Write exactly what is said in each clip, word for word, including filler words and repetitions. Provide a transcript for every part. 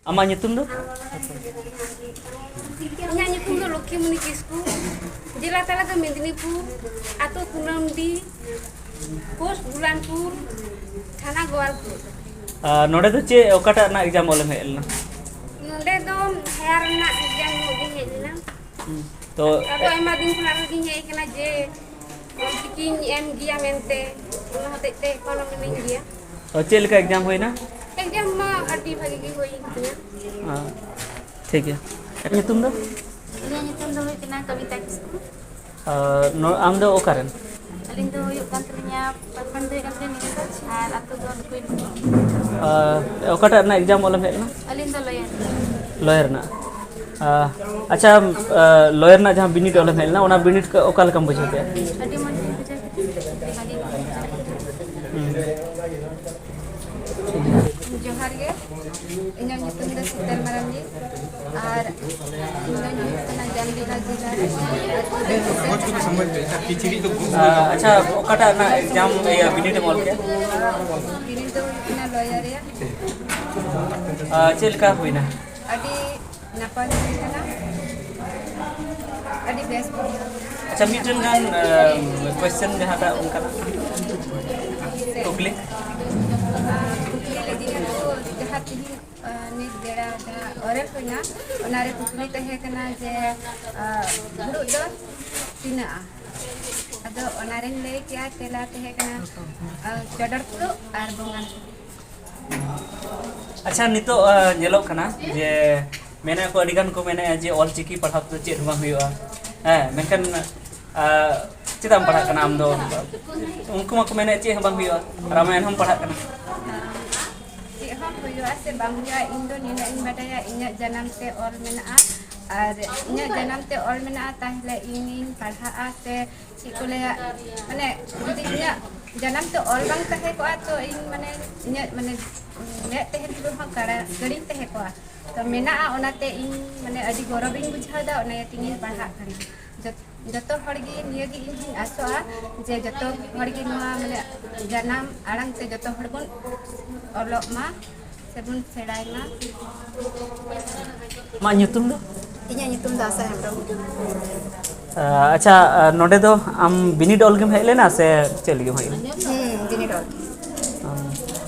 ᱟᱢᱟᱜ ᱧᱩᱛᱩᱢ ᱫᱚ? ᱤᱧᱟᱹᱜ ᱧᱩᱛᱩᱢ ᱫᱚ ᱞᱚᱠᱠᱷᱤᱢᱚᱱᱤ ᱠᱤᱥᱠᱩ᱾ ᱡᱮᱞᱟ ᱛᱟᱞᱮ ᱫᱚ ᱢᱮᱫᱽᱱᱤᱯᱩᱨ, ᱟᱹᱛᱩ ᱠᱩᱱᱟᱹᱢᱰᱤ, ᱯᱳᱥᱴ ᱜᱩᱞᱟᱱᱯᱩᱨ, ᱛᱷᱟᱱᱟ ᱜᱳᱣᱟᱞᱯᱩᱨ᱾ ᱟᱨ ᱱᱚᱰᱮ ᱫᱚ ᱪᱮᱫ, ᱚᱠᱟᱴᱟᱜ ᱨᱮᱱᱟᱜ ᱮᱠᱡᱟᱢ ᱚᱞᱮᱢ ᱦᱮᱡ ᱞᱮᱱᱟ? ᱱᱚᱰᱮ ᱫᱚ ᱦᱟᱭᱟᱨ ᱨᱮᱱᱟᱜ ᱮᱠᱡᱟᱢ ᱮᱢᱚᱜ ᱜᱤᱧ ᱦᱮᱡ ᱞᱮᱱᱟ᱾ ᱦᱩᱸ᱾ ᱛᱚ ᱟᱫᱚ ᱟᱭᱢᱟ ᱫᱤᱱ ᱠᱷᱚᱱᱟᱜ ᱜᱤᱧ ᱦᱮᱡ ᱠᱟᱱᱟ ᱡᱮ ᱚᱞᱪᱤᱠᱤᱧ ᱮᱢ ᱜᱮᱭᱟ ᱢᱮᱱᱛᱮ, ᱚᱱᱟ ᱦᱚᱛᱮᱡ ᱛᱮ ᱮᱠᱷᱚᱱ ᱦᱚᱸ ᱢᱤᱱᱟᱹᱧ ᱜᱮᱭᱟ᱾ ᱛᱚ ᱪᱮᱫ ᱞᱮᱠᱟ ᱮᱠᱡᱟᱢ ᱦᱩᱭᱱᱟ? ᱮᱠᱡᱟᱢ ᱢᱟ ᱟᱹᱰᱤ ᱵᱷᱟᱜᱤ ᱜᱮ ᱦᱩᱭᱮᱱ ᱛᱤᱧᱟᱹ᱾ ᱦᱮᱸ, ᱴᱷᱤᱠ ᱜᱮᱭᱟ᱾ ᱧᱩᱛᱩᱢ ᱫᱚ? ᱤᱧᱟᱹᱜ ᱧᱩᱛᱩᱢ ᱫᱚ ᱦᱩᱭᱩᱜ ᱠᱟᱱᱟ ᱠᱚᱵᱤᱛᱟ ᱠᱤᱥᱠᱩ᱾ ᱟᱨ ᱱᱚ-, ᱟᱢ ᱫᱚ ᱚᱠᱟ ᱨᱮᱱ? ᱟᱹᱞᱤᱧ ᱫᱚ ᱦᱩᱭᱩᱜ ᱠᱟᱱ ᱛᱟᱹᱞᱤᱧᱟ, ᱯᱨᱚᱠᱷᱚᱸᱰ ᱫᱚ ᱦᱩᱭᱩᱜ ᱠᱟᱱ ᱛᱟᱹᱞᱤᱧᱟ ᱱᱤᱡᱮ ᱟᱨ ᱟᱹᱛᱩ ᱫᱚ ᱱᱩᱠᱩᱭ᱾ ᱟᱨ ᱚᱠᱟᱴᱟᱜ ᱨᱮᱱᱟᱜ ᱮᱠᱡᱟᱢ ᱚᱞᱮᱢ ᱦᱮᱡ ᱞᱮᱱᱟ? ᱟᱹᱞᱤᱧ ᱫᱚ ᱞᱚᱭᱟᱨ᱾ ᱞᱚᱭᱟᱨ ᱨᱮᱱᱟᱜ? ᱟᱨ ᱟᱪᱪᱷᱟ, ᱟᱨ ᱞᱚᱭᱟᱨ ᱨᱮᱱᱟᱜ ᱡᱟᱦᱟᱸ ᱵᱤᱱᱤᱰ ᱚᱞᱮᱢ ᱦᱮᱡ ᱞᱮᱱᱟ, ᱚᱱᱟ ᱵᱤᱱᱤᱰ ᱠᱚ ᱚᱠᱟ ᱞᱮᱠᱟᱢ ᱵᱩᱡᱷᱟᱹᱣ ᱠᱮᱫᱼᱟ? ᱟᱹᱰᱤ ᱢᱚᱡᱽ ᱞᱤᱧ ᱵᱩᱡᱷᱟᱹᱣ ᱠᱮᱫᱟ, ᱵᱷᱟᱜᱮ ᱜᱮᱞᱤᱧ ᱵᱩᱡᱷᱟᱹᱣ ᱠᱮᱫᱟ᱾ ᱦᱩᱸ᱾ ᱡᱚᱦᱟᱨ ᱜᱮ, ᱤᱧᱟᱹᱜ ᱧᱩᱛᱩᱢ ᱫᱚ ᱥᱤᱛᱟᱹᱞ ᱢᱟᱨᱟᱱᱰᱤ ᱟᱨ ᱤᱧ ᱫᱚᱧ ᱦᱩᱭᱩᱜ ᱠᱟᱱᱟ ᱡᱟᱢᱵᱤᱲᱟ ᱡᱮᱞᱟ ᱨᱮᱱ᱾ ᱟᱪᱪᱷᱟ, ᱚᱠᱟᱴᱟᱜ ᱨᱮᱱᱟᱜ ᱮᱠᱡᱟᱢ, ᱤᱭᱟᱹ, ᱵᱤᱱᱤᱰ ᱮᱢ ᱚᱞ ᱠᱮᱫᱼᱟ? ᱵᱤᱱᱤᱰ ᱫᱚ ᱦᱩᱭᱩᱜ ᱠᱟᱱᱟ ᱞᱚᱭᱟᱨ ᱨᱮᱭᱟᱜ᱾ ᱟᱨ ᱪᱮᱫ ᱞᱮᱠᱟ ᱦᱩᱭᱱᱟ? ᱟᱹᱰᱤ ᱱᱟᱯᱟᱭ ᱦᱩᱭ ᱠᱟᱱᱟ, ᱟᱹᱰᱤ ᱵᱮᱥ ᱵᱩᱡᱷᱟᱹᱣ ᱮᱱᱟ᱾ ᱟᱪᱪᱷᱟ, ᱢᱤᱫᱴᱮᱱ ᱜᱟᱱ, ᱟᱸ, ᱠᱚᱭᱥᱪᱮᱱ ᱡᱟᱦᱟᱸᱴᱟᱜ ᱚᱱᱠᱟᱱᱟᱜ ᱠᱩᱠᱞᱤ? ᱟᱸ, ᱠᱩᱠᱞᱤ ᱞᱟᱹᱜᱤᱫ ᱫᱚ ᱡᱟᱦᱟᱸ ᱛᱤᱦᱤᱧ, ᱟᱸ, ᱱᱤᱛ ᱵᱮᱲᱟ ᱡᱟᱦᱟᱸ oral ᱦᱩᱭᱱᱟ, ᱚᱱᱟᱨᱮ ᱠᱩᱠᱞᱤ ᱛᱟᱦᱮᱸ ᱠᱟᱱᱟ ᱡᱮ, ᱟᱸ, ᱫᱩᱲᱩᱵ ᱫᱚ ᱛᱤᱱᱟᱹᱜᱼᱟ? ᱟᱫᱚ ᱚᱱᱟᱨᱮᱧ ᱞᱟᱹᱭ ᱠᱮᱜᱼᱟ, ᱛᱮᱞᱟ ᱛᱟᱦᱮᱸ ᱠᱟᱱᱟ, ᱟᱸ, ᱪᱚᱰᱚᱨ ᱯᱷᱩᱲᱩᱜ ᱟᱨ ᱵᱚᱸᱜᱟᱱ ᱯᱷᱩᱲᱩᱜ᱾ ᱟᱪᱪᱷᱟ, ᱱᱤᱛᱚᱜ, ᱟᱸ, ᱧᱮᱞᱚᱜ ᱠᱟᱱᱟ ᱡᱮ ᱢᱮᱱᱮᱫ ᱠᱚ, ᱟᱹᱰᱤ ᱜᱟᱱ ᱠᱚ ᱢᱮᱱᱮᱫᱼᱟ ᱡᱮ ᱚᱞ ᱪᱤᱠᱤ ᱯᱟᱲᱦᱟᱣ ᱛᱮᱫᱚ ᱪᱮᱫ ᱦᱚᱸ ᱵᱟᱝ ᱦᱩᱭᱩᱜᱼᱟ᱾ ᱦᱮᱸ, ᱢᱮᱱᱠᱷᱟᱱ, ᱟᱸ, ᱪᱮᱫᱟᱜ ᱮᱢ ᱯᱟᱲᱦᱟᱜ ᱠᱟᱱᱟ ᱟᱢ ᱫᱚ? ᱩᱱᱠᱩ ᱢᱟᱠᱚ ᱢᱮᱱᱮᱫ ᱪᱮᱫ ᱦᱚᱸ ᱵᱟᱝ ᱦᱩᱭᱩᱜᱼᱟ, ᱟᱨ ᱟᱢ ᱮᱱᱦᱚᱸᱢ ᱯᱟᱲᱦᱟᱜ ᱠᱟᱱᱟ᱾ ᱪᱮᱫ ᱦᱚᱸ ᱦᱩᱭᱩᱜᱼᱟ ᱥᱮ ᱵᱟᱝ ᱦᱩᱭᱩᱜᱼᱟ, ᱤᱧ ᱫᱚ ᱱᱤᱱᱟᱹᱜ ᱤᱧ ᱵᱟᱰᱟᱭᱟ, ᱤᱧᱟᱹᱜ ᱡᱟᱱᱟᱢ ᱛᱮ ᱚᱞ ᱢᱮᱱᱟᱜᱼᱟ, ᱟᱨ ᱤᱧᱟᱹᱜ ᱡᱟᱱᱟᱢ ᱛᱮ ᱚᱞ ᱢᱮᱱᱟᱜᱼᱟ, ᱛᱟᱦᱞᱮ ᱤᱧᱤᱧ ᱯᱟᱲᱦᱟᱜᱼᱟ ᱥᱮ ᱪᱮᱫ ᱠᱚ ᱞᱟᱹᱭᱟ, ᱢᱟᱱᱮ ᱡᱩᱫᱤ ᱤᱧᱟᱹᱜ ᱡᱟᱱᱟᱢ ᱛᱮ ᱚᱞ ᱵᱟᱝ ᱛᱟᱦᱮᱸ ᱠᱚᱜᱼᱟ, ᱛᱚ ᱤᱧ, ᱢᱟᱱᱮ, ᱤᱧᱟᱹᱜ, ᱢᱟᱱᱮ, ᱢᱮᱫ ᱛᱟᱦᱮᱸ ᱛᱩᱞᱩᱡ ᱦᱚᱸ ᱠᱟᱲᱟ ᱜᱟᱹᱲᱤᱧ ᱛᱟᱦᱮᱸ ᱠᱚᱜᱼᱟ᱾ ᱛᱚ ᱢᱮᱱᱟᱜᱼᱟ, ᱚᱱᱟᱛᱮ ᱤᱧ, ᱢᱟᱱᱮ, ᱟᱹᱰᱤ ᱜᱚᱨᱚᱵᱤᱧ ᱵᱩᱡᱷᱟᱹᱣ ᱮᱫᱟ, ᱚᱱᱟ ᱤᱭᱟᱹ ᱛᱮᱜᱤᱧ ᱯᱟᱲᱦᱟᱜ ᱠᱟᱱᱟ᱾ ᱡᱚᱛ-, ᱡᱚᱛᱚ ᱦᱚᱲ ᱜᱮ ᱱᱤᱭᱟᱹ ᱜᱮ ᱤᱧ ᱦᱚᱸᱧ ᱟᱥᱚᱜᱼᱟ ᱡᱮ ᱡᱚᱛᱚ ᱦᱚᱲ ᱜᱮ ᱱᱚᱣᱟ, ᱢᱟᱱᱮ, ᱡᱟᱱᱟᱢ ᱟᱲᱟᱝ ᱛᱮ ᱡᱚᱛᱚ ᱦᱚᱲ ᱵᱚᱱ ᱚᱞᱚᱜ ᱢᱟ᱾ ᱛᱮᱵᱚᱱ ᱥᱮᱬᱟᱭ ᱢᱟ᱾ ᱟᱢᱟᱜ ᱧᱩᱛᱩᱢ ᱫᱚ? ᱤᱧᱟᱹᱜ ᱧᱩᱛᱩᱢ ᱫᱚ ᱟᱥᱟ ᱦᱮᱢᱵᱨᱚᱢ᱾ ᱟᱪᱪᱷᱟ, ᱱᱚᱰᱮ ᱫᱚ ᱟᱢ ᱵᱤᱱᱤᱰ ᱚᱞ ᱜᱮᱢ ᱦᱮᱡ ᱞᱮᱱᱟ ᱥᱮ ᱪᱮᱫ ᱞᱟᱹᱜᱤᱫ ᱮᱢ ᱦᱮᱡ ᱞᱮᱱᱟ? ᱦᱩᱸ, ᱵᱤᱱᱤᱰ ᱚᱞ᱾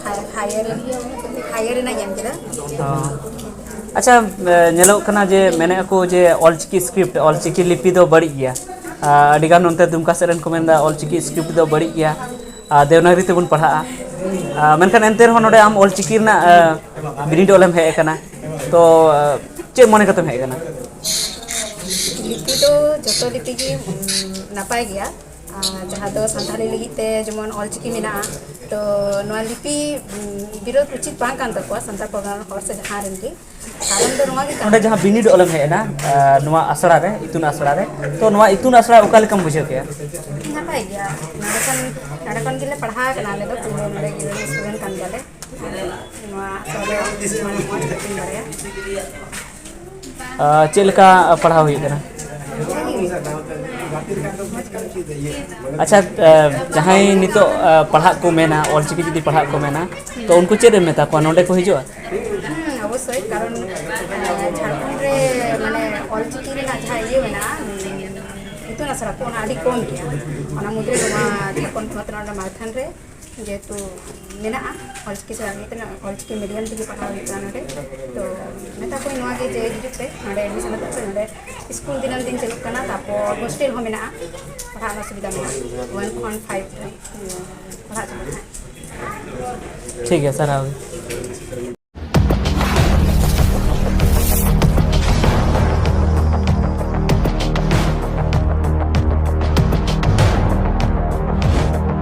ᱦᱟᱭ- ᱦᱟᱭᱟᱨ ᱦᱟᱭᱟᱨ ᱨᱮᱱᱟᱜ ᱧᱟᱢ ᱠᱮᱫᱟ᱾ ᱚ᱾ ᱟᱪᱪᱷᱟ, ᱧᱮᱞᱚᱜ ᱠᱟᱱᱟ ᱡᱮ ᱢᱮᱱᱮᱫ ᱟᱠᱚ ᱡᱮ ᱚᱞᱪᱤᱠᱤ ᱥᱠᱨᱤᱯᱴ, ᱚᱞᱪᱤᱠᱤ ᱞᱤᱯᱤ ᱫᱚ ᱵᱟᱹᱲᱤᱡ ᱜᱮᱭᱟ᱾ ᱟᱹᱰᱤᱜᱟᱱ ᱱᱚᱱᱛᱮ ᱫᱩᱢᱠᱟ ᱥᱮᱫ ᱨᱮᱱ ᱠᱚ ᱢᱮᱱᱫᱟ ᱚᱞᱪᱤᱠᱤ ᱥᱠᱨᱤᱯᱴ ᱫᱚ ᱵᱟᱹᱲᱤᱡ ᱜᱮᱭᱟ, ᱟᱨ ᱫᱮᱵᱽᱱᱟᱜᱚᱨᱤ ᱛᱮᱵᱚᱱ ᱯᱟᱲᱦᱟᱜᱼᱟ᱾ ᱟᱨ ᱢᱮᱱᱠᱷᱟᱱ ᱮᱱᱛᱮ ᱨᱮᱦᱚᱸ ᱱᱚᱰᱮ ᱟᱢ ᱚᱞᱪᱤᱠᱤ ᱨᱮᱱᱟᱜ ᱵᱤᱱᱤᱰ ᱚᱞᱮᱢ ᱦᱮᱡ ᱟᱠᱟᱱᱟ, ᱛᱚ ᱪᱮᱫ ᱢᱚᱱᱮ ᱠᱟᱛᱮᱢ ᱦᱮᱡ ᱟᱠᱟᱱᱟ? ᱞᱤᱯᱤ ᱫᱚ ᱡᱚᱛᱚ ᱞᱤᱯᱤ ᱜᱮ ᱱᱟᱯᱟᱭ ᱜᱮᱭᱟ᱾ ᱟᱨ ᱡᱟᱦᱟᱸ ᱫᱚ ᱥᱟᱱᱛᱟᱲᱤ ᱞᱟᱹᱜᱤᱫ ᱛᱮ ᱡᱮᱢᱚᱱ ᱚᱞᱪᱤᱠᱤ ᱢᱮᱱᱟᱜᱼᱟ, ᱛᱚ ᱱᱚᱣᱟ ᱞᱤᱯᱤ ᱵᱤᱨᱳᱫᱷ ᱩᱪᱤᱛ ᱵᱟᱝ ᱠᱟᱱ ᱛᱟᱠᱚᱣᱟ ᱥᱟᱱᱛᱟᱲ ᱯᱟᱨᱜᱟᱱᱟ ᱦᱚᱲ ᱥᱮ ᱡᱟᱦᱟᱸ ᱨᱮᱱ ᱜᱮ᱾ ᱠᱟᱨᱚᱱ ᱫᱚ ᱱᱚᱣᱟ ᱜᱮ ᱠᱟᱱᱟ᱾ ᱱᱚᱰᱮ ᱡᱟᱦᱟᱸ ᱵᱤᱱᱤᱰ ᱚᱞᱮᱢ ᱦᱮᱡ ᱮᱱᱟ, ᱱᱚᱣᱟ ᱟᱥᱲᱟ ᱨᱮ, ᱤᱛᱩᱱ ᱟᱥᱲᱟ ᱨᱮ, ᱛᱚ ᱱᱚᱣᱟ ᱤᱛᱩᱱ ᱟᱥᱲᱟ ᱚᱠᱟ ᱞᱮᱠᱟᱢ ᱵᱩᱡᱷᱟᱹᱣ ᱠᱮᱫᱼᱟ? ᱱᱟᱯᱟᱭ ᱜᱮᱭᱟ᱾ ᱱᱚᱰᱮ ᱠᱷᱚᱱ ᱱᱚᱰᱮ ᱠᱷᱚᱱ ᱜᱮᱞᱮ ᱯᱟᱲᱦᱟᱣ ᱠᱟᱱᱟ ᱟᱞᱮ ᱫᱚ, ᱯᱩᱨᱟᱹ ᱱᱚᱰᱮ ᱜᱮ student ᱠᱟᱱ ᱜᱮᱭᱟᱞᱮ᱾ ᱱᱚᱣᱟ ᱟᱥᱲᱟ ᱫᱚ ᱢᱚᱡᱽ ᱠᱟᱛᱮᱧ ᱵᱟᱲᱟᱭᱟ᱾ ᱪᱮᱫ ᱞᱮᱠᱟ ᱯᱟᱲᱦᱟᱣ ᱦᱩᱭᱩᱜ ᱠᱟᱱᱟ? ᱟᱪᱪᱷᱟ, ᱡᱟᱦᱟᱸᱭ ᱱᱤᱛᱚᱜ ᱯᱟᱲᱦᱟᱜ ᱠᱚ ᱢᱮᱱᱟ, ᱚᱞᱪᱤᱠᱤ ᱡᱩᱫᱤ ᱯᱟᱲᱦᱟᱜ ᱠᱚ ᱢᱮᱱᱟ, ᱛᱚ ᱩᱱᱠᱩ ᱪᱮᱫ ᱮᱢ ᱢᱮᱛᱟ ᱠᱚᱣᱟ? ᱱᱚᱰᱮ ᱠᱚ ᱦᱤᱡᱩᱜᱼᱟ? ᱦᱩᱸ, ᱚᱵᱚᱥᱥᱳᱭ, ᱠᱟᱨᱚᱱ ᱡᱷᱟᱲᱠᱷᱚᱸᱰ ᱨᱮ ᱢᱟᱱᱮ ᱚᱞᱪᱤᱠᱤ ᱨᱮᱱᱟᱜ ᱡᱟᱦᱟᱸ ᱤᱭᱟᱹ ᱢᱮᱱᱟᱜᱼᱟ, ᱤᱛᱩᱱ ᱟᱥᱲᱟ ᱠᱚ, ᱚᱱᱟ ᱟᱹᱰᱤ ᱠᱚᱢ ᱜᱮᱭᱟ᱾ ᱚᱱᱟ ᱢᱩᱫᱽᱨᱮ ᱱᱚᱣᱟ ᱡᱷᱟᱲᱠᱷᱚᱸᱰ ᱯᱚᱱᱚᱛ ᱨᱮᱱᱟᱜ ᱢᱟᱞᱫᱷᱟᱱ ᱨᱮ ᱡᱮᱦᱮᱛᱩ ᱢᱮᱱᱟᱜᱼᱟ, ᱚᱞᱪᱤᱠᱤ ᱥᱟᱶ ᱤᱭᱟᱹ ᱛᱮᱱᱟᱜ, ᱚᱞᱪᱤᱠᱤ medium ᱛᱮᱜᱮ ᱯᱟᱲᱦᱟᱣ ᱦᱩᱭᱩᱜ ᱠᱟᱱᱟ ᱱᱚᱰᱮ᱾ ᱛᱚ ᱢᱮᱛᱟ ᱠᱚᱣᱟᱧ ᱱᱚᱣᱟ ᱜᱮ ᱡᱮ ᱦᱤᱡᱩᱜ ᱯᱮ, ᱱᱚᱰᱮ admission ᱦᱟᱛᱟᱣ ᱯᱮ᱾ ᱱᱚᱰᱮ ᱥᱠᱩᱞ ᱫᱤᱱᱟᱹᱢ ᱫᱤᱱ ᱪᱟᱹᱞᱩᱜ ᱠᱟᱱᱟ, ᱛᱟᱨᱯᱚᱨ ᱦᱳᱥᱴᱮᱞ ᱦᱚᱸ ᱢᱮᱱᱟᱜᱼᱟ, ᱯᱟᱲᱦᱟᱜ ᱨᱮᱱᱟᱜ ᱥᱩᱵᱤᱫᱷᱟ ᱢᱮᱱᱟᱜᱼᱟ, one ᱠᱷᱚᱱ five ᱫᱷᱟᱹᱵᱤᱡ ᱯᱟᱲᱦᱟᱜ ᱪᱟᱹᱞᱩᱜ ᱠᱟᱱᱟ᱾ ᱴᱷᱤᱠ ᱜᱮᱭᱟ, ᱥᱟᱨᱦᱟᱣ ᱜᱮ᱾